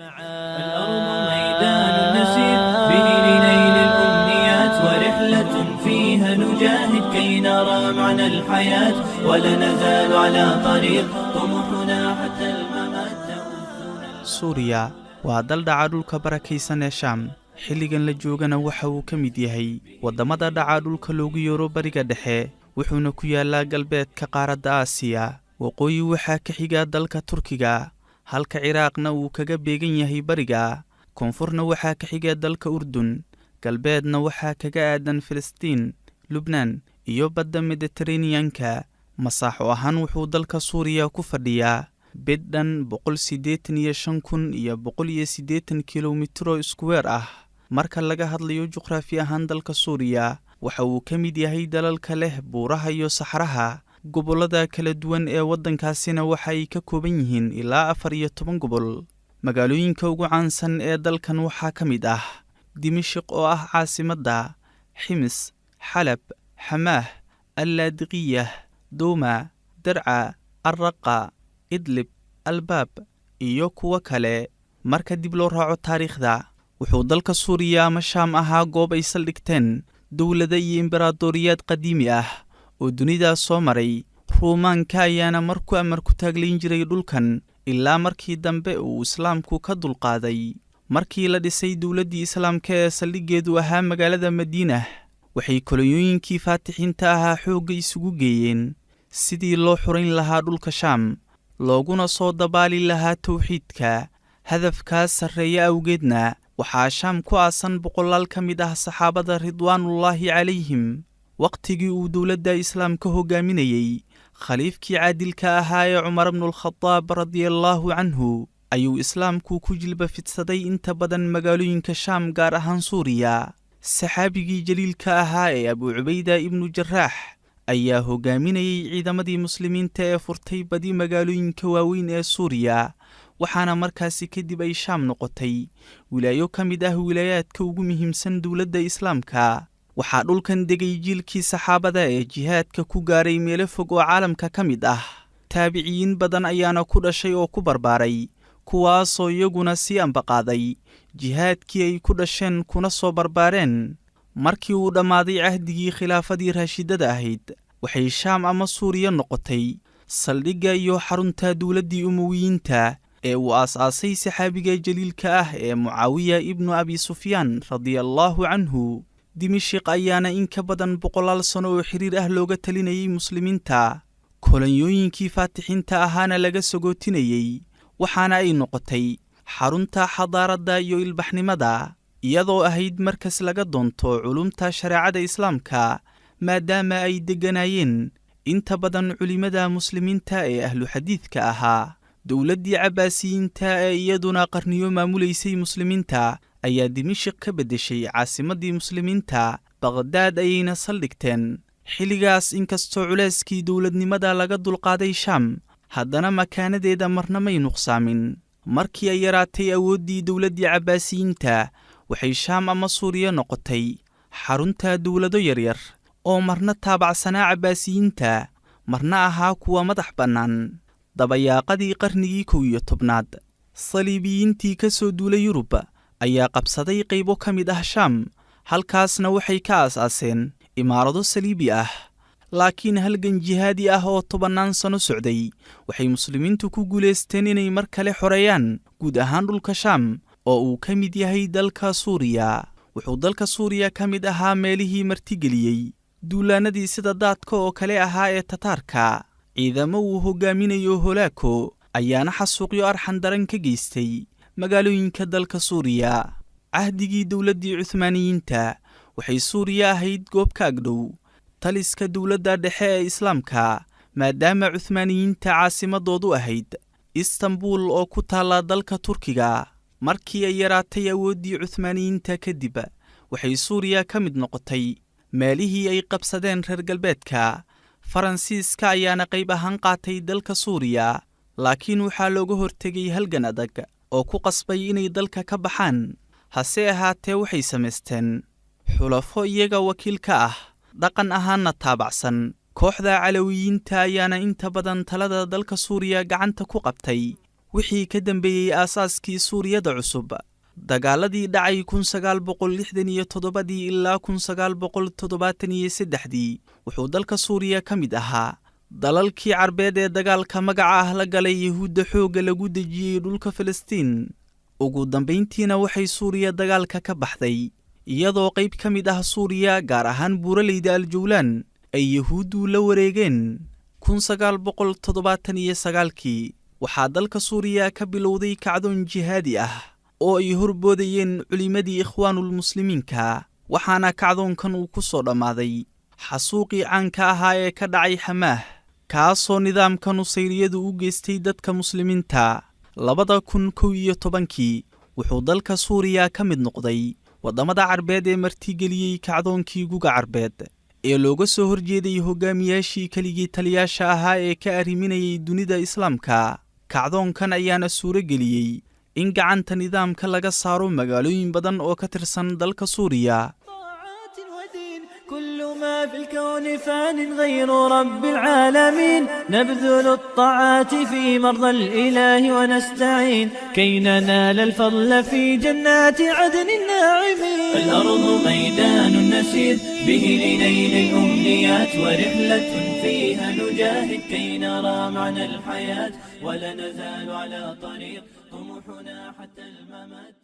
الأرض ميدان نسير به لنيل الأمنيات، ورحلة فيها نجاهد كي نرى معنى الحياة، ولا نزال على طريق طموحنا حتى الممات. Suuriya waa dal dhaca dhulka barakaysan ee Shaam. Xilligan la joogana waxa uu ka mid yahay waddamada dhaca dhulka loogu yeero Bariga Dhexe, wuxuuna ku yaallaa galbeedka qaaradda Aasiya. Waqooyi waxaa ka xiga dalka Turkiga, halka Ciraaqna uu kaga beegan yahay bariga. Koonfurna waxaa ka xiga dalka Urdun, galbeedna waxaa kaga aadan Filistiin, Lubnaan iyo badda Mediteraneanka. Masaaxo ahaan wuxuu dalka Suuriya ku fadhiyaa bed dhan 185,180 kilomitro iskuweer ah. Marka laga hadlayo juqraafi ahaan, dalka Suuriya waxa uu ka mid yahay dalalka leh buuraha iyo saxraha. Gobollada kala duwan ee waddankaasina waxa ay ka kooban yihiin ilaa 14 gobol. Magaalooyinka ugu caansan ee dalkan waxaa ka mid ah Dimishiq oo ah caasimadda, Ximis, Xalab, Xamaah, Allaadiqiyah, Duuma, Darca, Arraqa, Idlib, Albaab iyo kuwo kale. Marka dib loo raaco taariikhda, wuxuu dalka Suuriya ama Shaam ahaa goob ay saldhigteen dowlada iyo imberaadoriyaad qadiimi ah oo dunidaas soo maray. Ruumaanka ayaana marku amar ku taaglayn jiray dhulkan ilaa markii dambe uu islaamku ka dulqaaday. Markii la dhisay dowladdii islaamka ee saldhiggeedu ahaa magaalada Madiinah, waxay kolonyooyinkii faatixiinta ahaa xoogga isugu geeyeen sidii loo xurayn lahaa dhulka Shaam, looguna soo dabaali lahaa towxiidka. Hadafkaas sarreeye awgeedna waxaa Shaam ku aasan boqolaal ka mid ah saxaabada ridwaanullaahi calayhim. Wakhtigii uu dowladda islaamka hoggaaminayey khaliifkii caadilka ahaa ee Cumar bnulkhadaab radiallaahu canhu, ayuu islaamku ku jilba fidsaday inta badan magaalooyinka Shaam, gaar ahaan Suuriya. Saxaabigii jaliilka ahaa ee Abu Cubayda ibnu Jaraax ayaa hoggaaminayey ciidamadii muslimiinta ee furtay badi magaalooyinka waaweyn ee Suuriya, waxaana markaasi kadib ay Shaam noqotay wilaayo ka mid ah wilaayaadka ugu muhiimsan dowladda islaamka. Waxaa dhulkan degay jiilkii saxaabada ee jihaadka ku gaaray meelo fog oo caalamka ka mid ah. Taabiciyiin badan ayaana ku dhashay oo ku barbaaray, kuwaasoo iyaguna sii ambaqaaday jihaadkii ay ku dhasheen kuna soo barbaareen. Markii uu dhammaaday cahdigii khilaafadii raashidada ahayd, waxay Shaam ama Suuriya noqotay saldhigga iyo xarunta dowladdii Umowiyiinta ee uu aas-aasay saxaabiga jaliilka ah ee Mucaawiya ibnu Abi Sufyaan radiallaahu canhu. Dimishiq ayaana in ka badan boqolaal sano oo xiriir ah looga talinayay muslimiinta, kolonyooyinkii faatixiinta ahaana laga sagootinayey, waxaana ay noqotay xarunta xadaaradda iyo ilbaxnimada, iyadoo ahayd markas laga doonto culumta shareecada islaamka, maadaama ay degganaayeen inta badan culimmada muslimiinta ee ahlu xadiidka ahaa. Dowladdii Cabbaasiyiinta ee iyaduna qarniyo maamulaysay muslimiinta ayaa Dimishiq ka beddeshay caasimaddii muslimiinta, Baqhdaad ayayna saldhigteen. Xilligaas, inkastoo culeyskii dowladnimada laga dulqaaday Shaam, haddana makaanadeeda marna may nuqsaamin. Markii ay yaraatay awooddii dowladdii Cabbaasiyiinta, waxay Shaam ama Suuriya noqotay xarunta dowlado yaryar oo marna taabacsanaa Cabbaasiyiinta, marna ahaa kuwa madax bannaan. Dabayaaqadii qarnigii 11aad, saliibiyiintii ka soo duulay Yurub ayaa qabsaday qaybo ka mid ah Shaam, halkaasna waxay ka aas-aaseen imaarado saliibi ah. Laakiin halgan jihaadi ah oo tobannaan sano socday, waxay muslimiintu ku guulaysteen inay mar kale xoreeyaan guud ahaan dhulka Shaam oo uu ka mid yahay dalka Suuriya. Wuxuu dalka Suuriya ka mid ahaa meelihii martigeliyey duulaannadii sida daadka oo kale ahaa ee Tataarka. Ciidamo uu hoggaaminayo Holaako ayaana xasuuqyo arxan daran ka geystay magaalooyinka dalka Suuriya. Cahdigii dowladdii Cuhmaaniyiinta, waxay Suuriya ahayd goob ka agdhow taliska dowladda dhexe ee islaamka, maadaama Cuhmaaniyiinta caasimadoodu ahayd Istanbul oo ku taalla dalka Turkiga. Markii ay yaraatay awooddii Cuhmaaniyiinta kadib, waxay Suuriya ka mid noqotay meelihii ay qabsadeen reer galbeedka. Faransiiska ayaana qayb ahaan qaatay dalka Suuriya, laakiin waxaa looga hortegay halgan adag oo ku qasbay inay dalka ka baxaan. Hase ahaatee, waxay samaysteen xulafo iyaga wakiil ka ah, dhaqan ahaanna taabacsan. Kooxda Calawiyiinta ayaana inta badan talada dalka Suuriya gacanta ku qabtay. Wixii ka dambeeyey aasaaskii Suuriyada cusub, dagaaladii dhacay 1967-dii ilaa 1973-dii, wuxuu dalka Suuriya ka mid ahaa dalalkii Carbeed ee dagaalka magaca ah la galay Yuhuudda xoogga lagu dejiyey dhulka Filistiin. Ugu dambayntiina waxay Suuriya dagaalka ka baxday iyadoo qayb ka mid ah Suuriya, gaar ahaan buuraleyda Aljawlaan, ay Yuhuuddu la wareegeen. 1979-kii waxaa dalka Suuriya ka bilowday kacdoon jihaadi ah oo ay horboodayeen culimmadii Ikhwaanulmuslimiinka, waxaana kacdoonkan uu ku soo dhammaaday xasuuqii caanka ahaa ee ka dhacay Xamaah, kaasoo nidaamka Nusayriyadu u geystay dadka Muslimiinta. 2011-kii wuxuu dalka Suuriya ka mid noqday waddamada Carbeed ee martigeliyey kacdoonkii Guga Carbeed ee looga soo horjeeday hogaamiyaashii keligii taliyaasha ahaa ee ka arriminayay dunida Islaamka. Kacdoonkan ayaana suuro geliyey in gacanta nidaamka laga saaro magaalooyin badan oo ka tirsan dalka Suuriya. طاعات ودين، كل ما في الكون فان غير رب العالمين. نبذل الطاعات في مرضى الإله ونستعين كي ننال الفضل في جنات عدن الناعمين. الأرض ميدان نسير به لنيل الأمنيات، ورحلة فيها نجاهد كي نرى معنى الحياة، ولا نزال على طريق طموحنا حتى الممات.